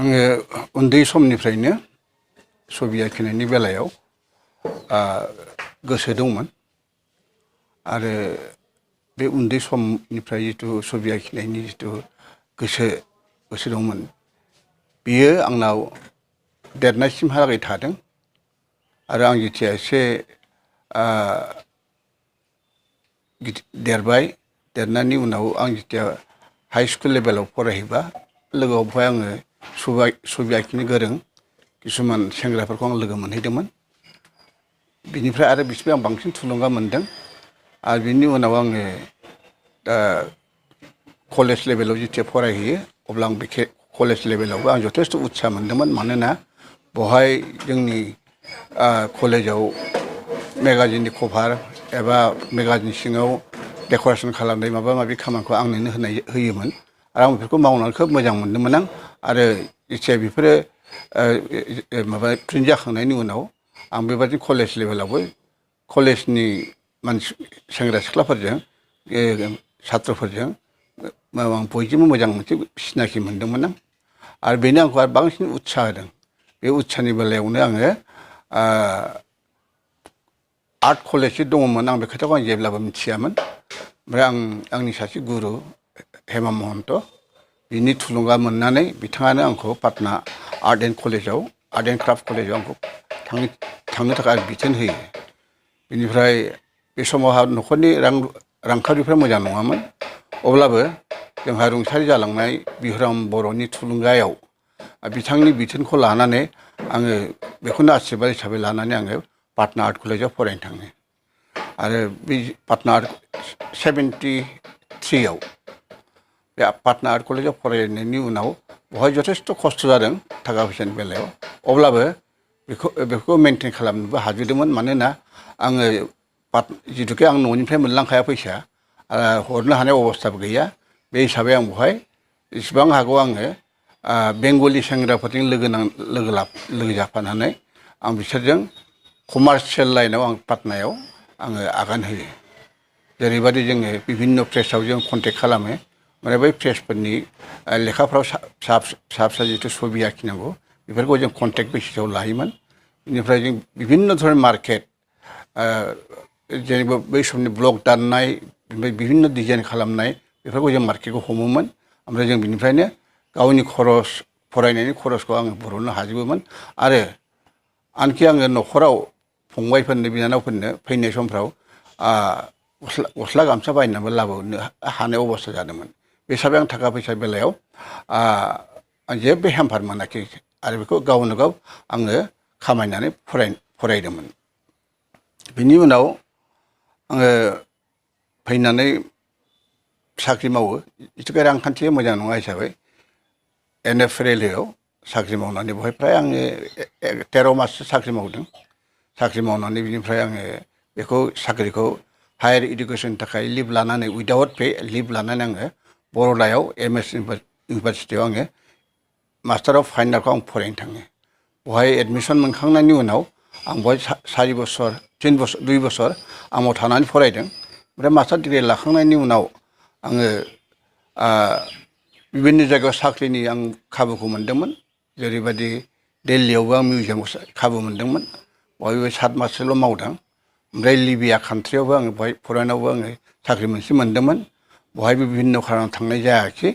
आङो उन्दै समनिफ्रायनो छबि आखिनायनि बेलायाव गोसो दंमोन आरो बे उन्दै समनिफ्राय जिथु छबि आखिनायनि जिथु गोसो दंमोन बियो आंनाव देरनायसिमहालागै थादों आरो आं जेथिया एसे देरबाय देरनायनि उनाव आं जेथिया हाई स्कुल लेभेलाव फरायहैबा लोगोआव बेवहाय आङो छबि आखिनो गोरों किसुमान सेंग्राफोरखौ आं लोगो मोनहैदोंमोन बिनिफ्राय आरो बिसोरनिफ्राय आं बांसिन थुलुंगा मोनदों आरो बिनि उनाव आङो कलेज लेभेलाव जेथिया फरायहैयो अब्ला आं बे कलेज लेभेलावबो आं जथेस्थ' उत्सा मोनदोंमोन मानोना बेवहाय जोंनि कलेजाव मेगाजिननि कभार एबा मेगाजिन सिङाव डेक'रेसन खालामनाय माबा माबि खामानिखौ आंनोनो होयोमोन आरो आं बेफोरखौ मावनानै खोब मोजां मोनदोंमोन आरो जेथिया बेफोरो माबा प्रिन्ट जाखांनायनि उनाव आं बेबायदि कलेज लेभेलावबो कलेजनि सेंग्रा सिख्लाफोरजों छात्रफोरजों आं बयजोंबो मोजां मोनसे सिनाखि मोनदोंमोन आरो बेनो आंखौ आरो बांसिन उत्सा होदों बे उत्सानि बेलायावनो आङो आर्ट कलेजसो दङमोन आं बे खोथाखौ आं जेब्लाबो मिथियामोन ओमफ्राय आंनि सासे गुरु हेमा महन्त बिनि थुलुंगा मोननानै बिथाङानो आंखौ पाटना आर्ट एन्ड क्राफ्ट कलेजाव आंखौ थांनो थाखाय बिथोन होयो बेनिफ्राय बे समावहा न'खरनि रांखावरिफ्रा मोजां नङामोन अब्लाबो जोंहा रुंसारि जालांनाय बिहुराम बर'नि थुलुंगायाव बिथांनि बिथोनखौ लानानै आङो बेखौनो आशिर्बाद हिसाबै लानानै आङो पाटना आर्ट कलेजाव फरायनो थाङो आरो बे पाटना 73आव बे पाटना आर्ट कलेजाव फरायनायनि उनाव बेवहाय जथेस्थ' खस्थ' जादों थाखा फैसानि बेलायाव अब्लाबो बेखौ मेनटेन खालामनोबो हाजोबदोंमोन मानोना आङो जिथुखे आं न'निफ्राय मोनलांखाया फैसा हरनो हानाय अबस्थाबो गैया बे हिसाबै आं बेवहाय जेसेबां हागौ आङो बेंगलि सेंग्राफोरजों लोगो जाफानानै आं बिसोरजों कमार्सियेल लाइनाव आं पाटनायाव आङो आगान होयो जेरैबायदि जोङो बिभिन्न प्रेसआव जों कन्टेक्ट खालामो माने बै प्रेसफोरनि लेखाफ्राव फिसा जिथु छबि आखिनांगौ बेफोरखौ जों कन्टेक्ट बेसिसाव लायोमोन बेनिफ्राय जों बिभिन्न धरনের मार्केट जेनेबा बै समनि ब्लग दाननाय ओमफ्राय बिभिन्न डिजाइन खालामनाय बेफोरखौ जों मार्केटखौ हमोमोन ओमफ्राय जों बिनिफ्रायनो गावनि फरायनायनि खरसखौ आङो बरननो हाजोबोमोन आरो आनखि आङो न'खराव फंबायफोरनो बिनानावफोरनो फैनाय समफ्राव गस्ला गामसा बायनानैबो लाबोनो हानाय अबस्था जादोंमोन बे हिसाबै आं थाखा फैसा बेलायाव आं जेबो हेम्पार मोनाखै आरो बेखौ गावनो गाव आङो खामायनानै फरायदोंमोन बिनि उनाव आङो फैनानै साख्रि मावो जिथुखे रांखान्थिया मोजां नङा हिसाबै NF रेलवेआव साख्रि मावनानै बेवहाय फ्राय आङो 13 माससो साख्रि मावदों साख्रि मावनानै बिनिफ्राय आङो बेखौ साख्रिखौ हायार इडुकेसननि थाखाय लिभ लानानै उइदाउट पे लिभ लानानै आङो बर'दायाव MS इउनिभारसिटियाव आङो मास्टार अफ फाइन आर्टखौ आं फरायनो थाङो बेवहाय एडमिसन मोनखांनायनि उनाव आं बेवहाय 2 बोसोर आं थानानै फरायदों ओमफ्राय मास्टार डिग्रि लाखांनायनि उनाव आङो बिभिन्न जायगायाव साख्रिनि आं खाबुखौ मोनदोंमोन जेरैबायदि दिल्लीयावबो आं मिउजियामाव खाबु मोनदोंमोन बेवहायबो 7 माससोल' मावदों ओमफ्राय लिबिया कान्ट्रियावबो आङो बेवहाय फरेनावबो आङो साख्रि मोनसे मोनदोंमोन बेवहायबो बिभिन्न खारनाव थांनाय जायाखै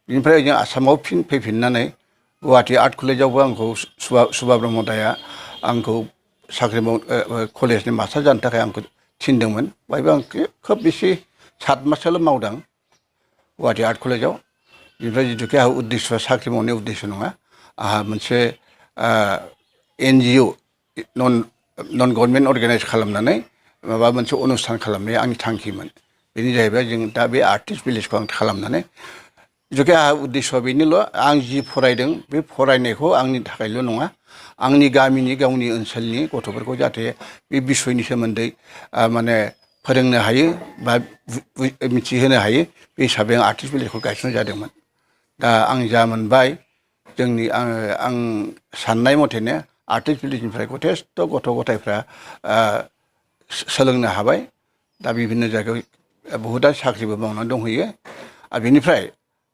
बिनिफ्राय जों आसामाव फैफिननानै गुवाहाटि आर्ट कलेजावबो आंखौ सुबा ब्रह्म दाया आंखौ कलेजनि मास्टार जानो थाखाय आंखौ थिनदोंमोन बेवहायबो आं खोब बेसे 7 माससोल' मावदों गुवाहाटि आर्ट कलेजाव बेनिफ्राय जिथुखे आंहा उद्देश्य साख्रि मावनाय उद्देश्य नङा आंहा मोनसे NGO नन गभर्नमेन्ट अर्गानाइज खालामनानै माबा मोनसे अनुस्थान खालामनाया आंनि थांखिमोन बेनो जाहैबाय जों दा बे आर्टिस्ट भिलेजखौ आं खालामनानै जिथुखे आंहा उद्देश्यआ बेनोल' आं जि फरायदों बे फरायनायखौ आंनि थाखायल' नङा आंनि गामिनि गावनि ओनसोलनि गथ'फोरखौ जाहाथे बे बिसयनि सोमोन्दै माने फोरोंनो हायो बा मिथिहोनो हायो बे हिसाबै आं आर्टिस्ट भिलेजखौ गायसननाय जादोंमोन दा आं जा मोनबाय आं साननाय मथेनो आर्टिस्ट भिलेजनिफ्राय जथेस्थ' गथ' गथायफ्रा सोलोंनो हाबाय दा बिभिन्न जायगायाव बहुतआ साख्रिबो मावनानै दंहैयो आरो बेनिफ्राय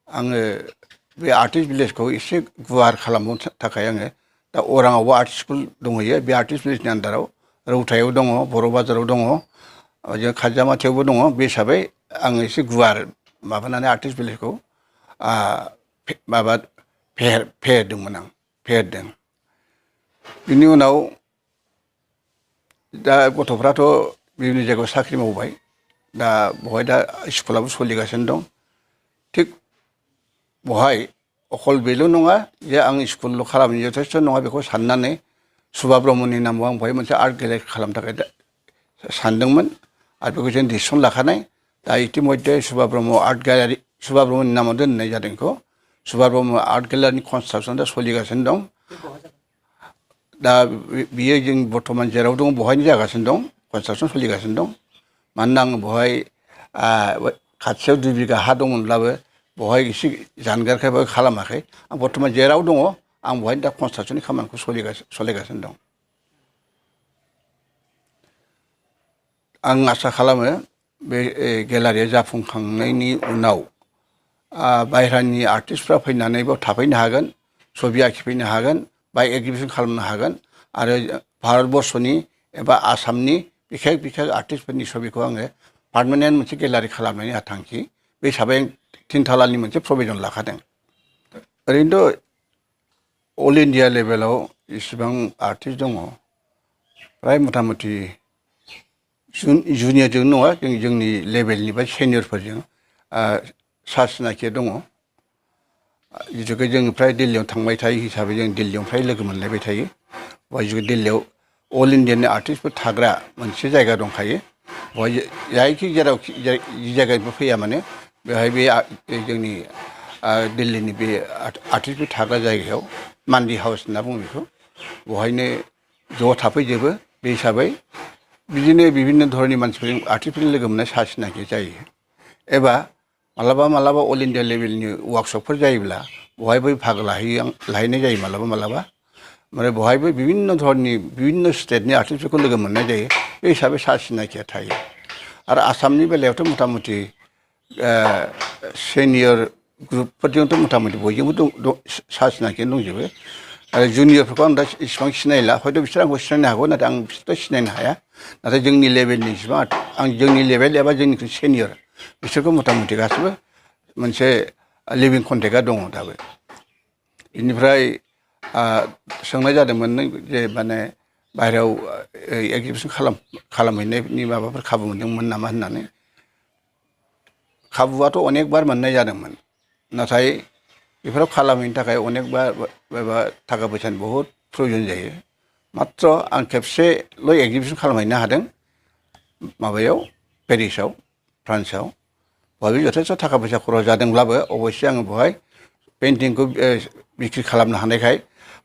आङो बे आर्टिस्ट भिलेजखौ एसे गुवार खालामनो थाखाय आङो दा अराङावबो आर्ट स्कुल दंहैयो बे आर्टिस्ट भिलेजनि आन्दाराव रौतायाव दङ बर' बाजाराव दङ जों खाजियामाथियावबो दङ बे हिसाबै आङो एसे गुवार माबानानै आर्टिस्ट भिलेजखौ माबा फेहेरदोंमोन आं फेहेरदों बिनि उनाव दा गथ'फ्राथ' बिभिन्न जायगायाव साख्रि मावबाय दा बहाय दा स्कुलाबो सोलिगासिनो दं थिग बहाय अकल बेल' नङा जे आं स्कुलल' खालामनो जथेस्थ' नङा बेखौ साननानै सुभा ब्रह्मनि नामाव आं बहाय मोनसे आर्ट गेलारि खालामनो थाखाय सानदोंमोन आरो बेखौ जों डिसिसन लाखानाय दा इतिमध्य सुभा ब्रह्म आर्ट गेलारि सुभा ब्रह्मनि नामाव दोननाय जादों बेखौ सुभा ब्रह्म आर्ट गेलारिनि कनस्ट्राक्सन दा सोलिगासिनो दं दा बियो जों बर्थमान जेराव दं बहायनो जागासिनो दं कनस्ट्राक्सन सोलिगासिनो दं मानोना आङो बहाय खाथियाव 2 बिघा हा दंमोनब्लाबो बहाय एसे जानगारखायबो खालामाखै आं बर्थमान जेराव दङ आं बहाय दा कनस्ट्राक्सननि खामानिखौ सोलिगासिनो दं आं आसा खालामो बे गेलारिया जाफुंखांनायनि उनाव बाहेरानि आर्टिस्टफ्रा फैनानै बेयाव थाफैनो हागोन छबि आखिफैनो हागोन बा एगजिबिसन खालामनो हागोन आरो भारतबर्षनि एबा आसामनि बिखेक आर्टिस्टफोरनि छबिखौ आङो पार्मानेन्ट मोनसे गेलारि खालामनायनि आंहा थांखि बे हिसाबै 3 थालानि मोनसे प्रभिजन लाखादों ओरैनोथ' अल इन्डिया लेभेलाव इसिबां आर्टिस्ट दङ फ्राय मथा मथि जुनियरजों नङा जोंनि लेभेलनि बा सेनियरफोरजों सा सिनाखि दङ जिथुखे जों फ्राय दिल्लीयाव थांबाय थायो हिसाबै जों दिल्लीयाव फ्राय लोगो मोनलायबाय थायो बहाय दिल्लीयाव अल इन्डियानि आर्टिस्टफोर थाग्रा मोनसे जायगा दंखायो बहाय जायखि जेरावखि जि जायगानिफ्राय फैया माने बेहाय बे जोंनि दिल्लीनि बे आर्टिस्टफोर थाग्रा जायगायाव मान्डि हाउस होनना बुङो बेखौ बहायनो ज' थाफैजोबो बे हिसाबै बिदिनो बिभिन्न धरननि मानसिफोरजों आर्टिस्टफोरजों लोगो मोननाय सा सिनाखि जायो एबा मालाबा अल इन्डिया लेभेलनि वार्कशपफोर जायोब्ला बहायबो बाहागो लाहैनाय जायो मालाबा ओमफ्राय बहायबो बिभिन्न धरननि बिभिन्न स्टेटनि आर्टिस्टफोरखौ लोगो मोननाय जायो बे हिसाबै सा सिनाखिया थायो आरो आसामनि बेलायावथ' मथा मथि सेनियर ग्रुपफोरजोंथ' मथा मथि बयजोंबो सा सिनाखियानो दंजोबो आरो जुनियरफोरखौ आं दा इसिबां सिनायला हयथ' बिसोर आंखौ सिनायनो हागौ नाथाय आं बिसोरथ' सिनायनो हाया नाथाय जोंनि लेभेलनि इसिबां आं जोंनि लेभेल एबा जोंनिख्रुइ सेनियर बिसोरखौ मथा मथि गासिबो मोनसे लिभिं कन्टेक्टआ दङ दाबो बेनिफ्राय सोंनाय जादोंमोन नों जे माने बाहेरायाव एगजिबिसन खालामहैनायनि माबाफोर खाबु मोनदोंमोन नामा होननानै खाबुआथ' अनेकबार मोननाय जादोंमोन नाथाय बेफोराव खालामहैनो थाखाय अनेकबार एबा थाखा फैसानि बहुद प्रयजन जायो मात्र आं खेबसेल' एगजिबिसन खालामहैनो हादों माबायाव पेरिसाव फ्रान्सआव बहाय जथेस्थ' थाखा फैसा खरस जादोंब्लाबो अबयस्से आङो बहाय पेइन्टिंखौ बिक्रि खालामनो हानायखाय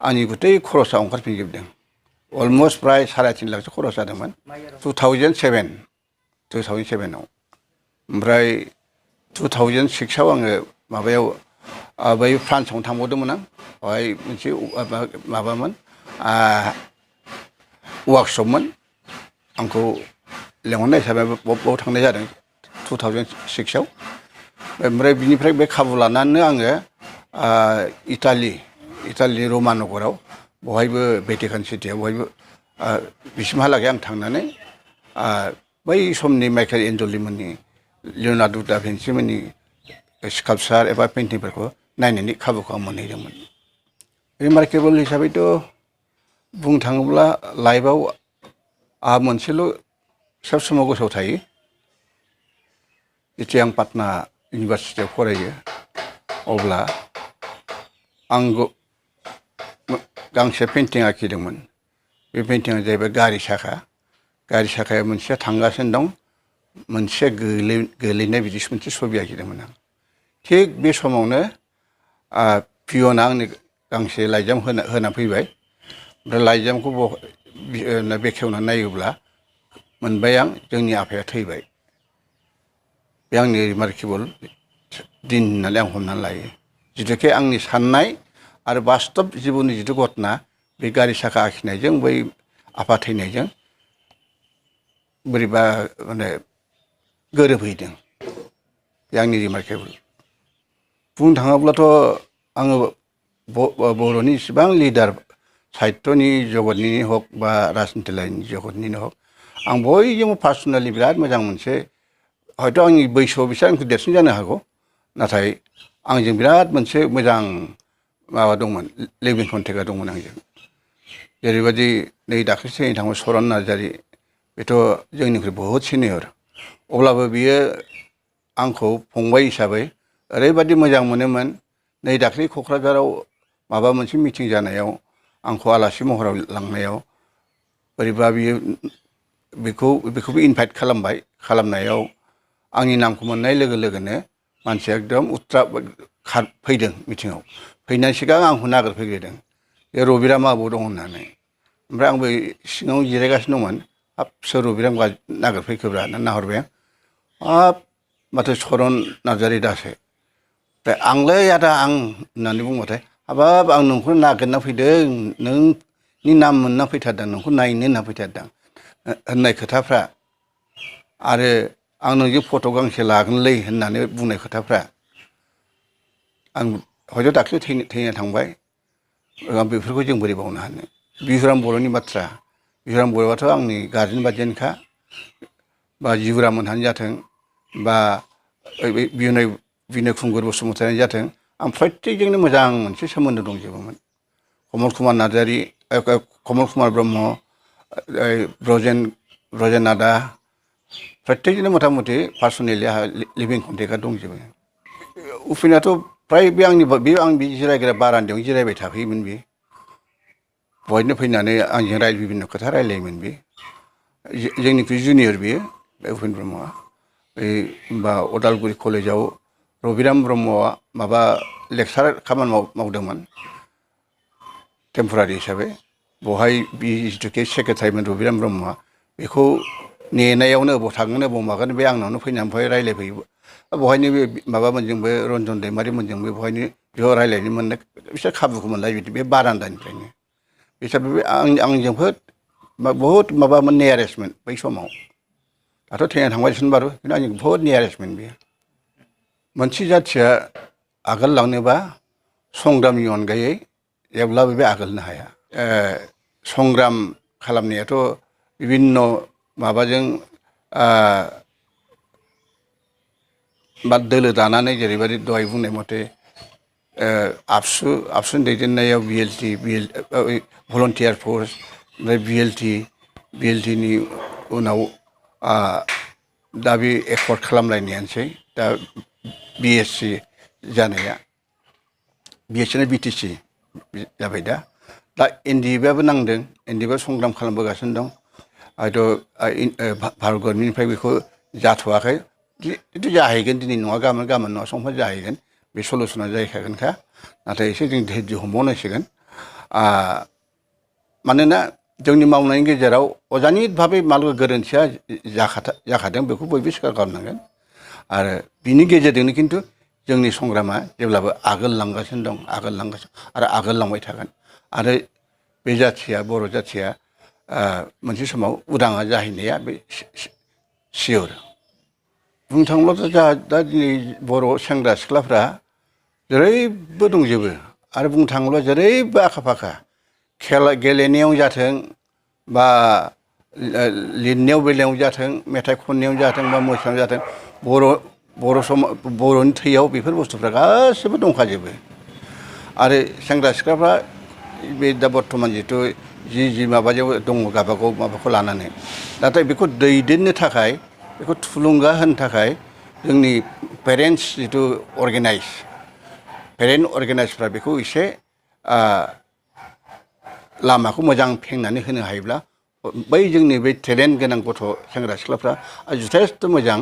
आंनि गुतै खरसा ओंखारफिनजोबदों अलमस्ट प्राय 3.5 लाखसो खरस जादोंमोन 2007आव ओमफ्राय 2006आव आङो माबायाव बै फ्रान्सआवनो थांबावदोंमोन आं बहाय मोनसे माबामोन वार्कशपमोन आंखौ लेंहरनाय हिसाबै बाव थांनाय जादों 2006आव ओमफ्राय बिनिफ्राय बे खाबु लानानैनो आङो इटालि र'मा नगराव बहायबो भेटिकान सिटियाव बहायबो बिसिमहालागै आं थांनानै बै समनि माइकेल एन्जलिमोननि लिय'नार्द' दा भिन्सि मोननि स्काल्पचार एबा पेइन्टिंफोरखौ नायनायनि खाबुखौ आं मोनहैदोंमोन रिमार्केबल हिसाबैथ' बुंनो थाङोब्ला लाइफआव आंहा मोनसेल' सब समाव गोसोआव थायो जेथिया आं पाटना इउनिभारसिटियाव फरायो अब्ला आं गांसे पेइन्टिं आखिदोंमोन बे पेइन्टिंआ जाहैबाय गारि साखाया मोनसेया थांगासिनो दं मोनसेया गोलैनाय बिदि मोनसे छबि आखिदोंमोन आं थिग बे समावनो पियना आंनो गांसे लाइजाम होना फैबाय ओमफ्राय लाइजामखौ बेखेवनानै नायोब्ला मोनबाय आं जोंनि आफाया थैबाय बे आंनि रिमार्केबल दिन होननानै आं हमनानै लायो जिथुखे आंनि साननाय आरो बास्तब जिबननि जिथु घटना बे गारि साखा आखिनायजों बै आफा थैनायजों बोरैबा माने गोरोबहैदों बे आंनि रिमार्केबल बुंनो थाङोब्लाथ' आङो बर'नि इसिबां लिडार साहित्यनि जगतनि हक बा राजनिति लाइननि जगतनिनो हक आं बयजोंबो पार्सनेलि बिराद मोजां मोनसे हयथ' आंनि बैसोआव बिसोर आंखौ देरसिन जानो हागौ नाथाय आंजों बिराद मोनसे मोजां माबा दंमोन लिभिं कन्टेक्टआ दंमोन आंजों जेरैबायदि नै दाख्लैसो थैनो थांबाय सरन नार्जारि बेथ' जोंनिख्रुइ बहुद सिनियर अब्लाबो बियो आंखौ फंबाय हिसाबै ओरैबायदि मोजां मोनोमोन नै दाख्लै क'क्राझाराव माबा मोनसे मिटिं जानायाव आंखौ आलासि महराव लांनायाव बोरैबा बियो बेखौबो इनभाइट खालामबाय खालामनायाव आंनि नामखौ मोननाय लोगो लोगोनो मानसिया एकदम उत्रा फैदों मिटिङाव फैनायनि सिगां आंखौ नागिरफैग्रोदों बे रबिरामा बबाव दं होननानै ओमफ्राय आंबो सिङाव जिरायगासिनो दंमोन हाब सोर रबिराम नागिरफैखोब्रा होननानै नाहरबाय आं हाब माथो सरन नार्जारि दासो ओमफ्राय आंलै आदा आं होननानै बुंबाथाय हाबाब आं नोंखौ नागिरना फैदों नोंनि नाम मोनना फैथारदों नोंखौ नायनो होनना फैथारदों होननाय खोथाफ्रा आरो आं नोंजों फट' गांसे लागोनलै होननानै बुंनाय खोथाफ्रा आं हयथ' दाख्लै थैना थांबाय बेफोरखौ जों बोरै बावनो हानो बिहुराम बर'नि बाथ्रा बिहुराम बर'आथ' आंनि गारजेन बादियानोखा बा जिउराम मोनहानो जाथों बा बिनय खुंगुर बसुमतारियानो जाथों आं प्रत्येकजोंनो मोजां मोनसे सोमोन्दो दंजोबोमोन कमल कुमार नार्जारि कमल कुमार ब्रह्म ब्रजेन नादा प्रत्येकजोंनो मथा मथि पार्सनेलि आंहा लिभिं कन्टेक्टआ दंजोबो उफेनाथ' फ्राय बे आं जिरायग्रा बारान्दायावनो जिरायबाय थाखोयोमोन बे बहायनो फैनानै आंजों बिभिन्न खोथा रायलायोमोन बे जोंनिख्रुइ जुनियर बेयो उपेन ब्रह्मआ बा अदालगुरि कलेजाव रबिराम ब्रह्मआ माबा लेक्सार खामानि मावदोंमोन टेम्परारि हिसाबै बहाय बे जिथुखे सेक्रेटारिमोन रबिराम ब्रह्मआ बेखौ नेनायावनो बबाव थांगोन बबाव मागोन बे आंनावनो फैनानै बेवहाय रायलायफैयो बहायनो बे माबामोनजोंबो रन्जन दैमारिमोनजोंबो बहायनो ज' रायलायनो मोननाय बिसोर खाबुखौ मोनलाय बिदि बे बारान्दानिफ्रायनो हिसाबै बे आंजों बहुद माबामोन नियारेस्टमोन बै समाव दाथ' थैना थांबाय बारु खिन्थु आंजों बहुद नियारेस्टमोन बेयो मोनसे जाथिया आगोललांनोबा संग्रामनि अनगायै जेब्लाबो बे आगोलनो हाया संग्राम खालामनायाथ' बिभिन्न माबाजों बा दोलो दानानै जेरैबायदि दहाय बुंनाय मथे आबसुनि दैदेननायाव बिएलटि भलन्टियार फर्स ओमफ्राय बिएलटिनि उनाव दा बे एकर्ड खालामलायनायानोसै दा बिएससि जानाया बिएससिना बिटिसि जाबाय दा एनडिएफआबो नांदों एनडिएफआ संग्राम खालामबोगासिनो दं हयथ' भारत गभर्नमेन्टनिफ्राय बेखौ जाथ'वाखै खिन्थु जाहैगोन दिनै नङा गाबोन नङा समफोर जाहैगोन बे सलुसना जाहैखागोनखा नाथाय एसे जों धैर्य हमबावनांसिगोन मानोना जोंनि मावनायनि गेजेराव अजानित भाबै माब्लाबा गोरोन्थिया जाखादों बेखौ बयबो स्वीकार खालामनांगोन आरो बिनि गेजेरजोंनो खिन्थु जोंनि संग्रामा जेब्लाबो आगोललांगासिनो दं आरो आगोललांबाय थागोन आरो बे जाथिया बर' जाथिया मोनसे समाव उदाङा जाहैनाया बे सियर बुंनो थाङोब्लाथ' जोंहा दा दिनै बर' सेंग्रा सिख्लाफ्रा जेरैबो दंजोबो आरो बुंनो थाङोब्ला जेरैबो आखा फाखा खेला गेलेनायाव जाथों बा लिरनायाव बेलायाव जाथों मेथाइ खननायाव जाथों बा मोसानायाव जाथों बर'नि थैयाव बेफोर बुस्थुफ्रा गासैबो दंखाजोबो आरो सेंग्रा सिख्लाफ्रा बे दा बर्थमान जिथु जि माबायाव दङ गावबागाव माबाखौ लानानै नाथाय बेखौ दैदेननो थाखाय बेखौ थुलुंगा होनो थाखाय जोंनि पेरेन्टस जिथु पेरेन्ट अर्गेनाइजफ्रा बेखौ एसे लामाखौ मोजां खेंनानै होनो हायोब्ला बै जोंनि बे टेलेन्ट गोनां गथ' सेंग्रा सिख्लाफ्रा जथेस्थ' मोजां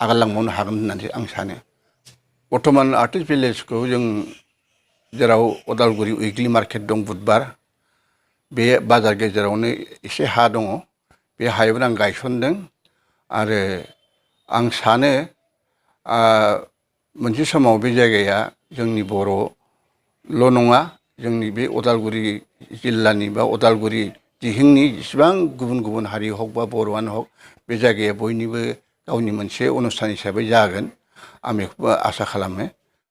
आगानलांबावनो हागोन होननानै आं सानो बर्थमान आर्टिस्ट भिलेजखौ जों जेराव अदालगुरि उइकलि मार्केट दं बुधबार बे बाजार गेजेरावनो एसे हा दङ बे हायावनो आं गायसनदों आरो आं सानो मोनसे समाव बे जायगाया जोंनि बर'ल' नङा जोंनि बे अदालगुरि जिल्लानि बा अदालगुरि दिहिंनि जेसेबां गुबुन हारि हक बा बर'आनो हक बे जायगाया बयनिबो गावनि मोनसे अनुस्थान हिसाबै जागोन आं बेखौबो आसा खालामो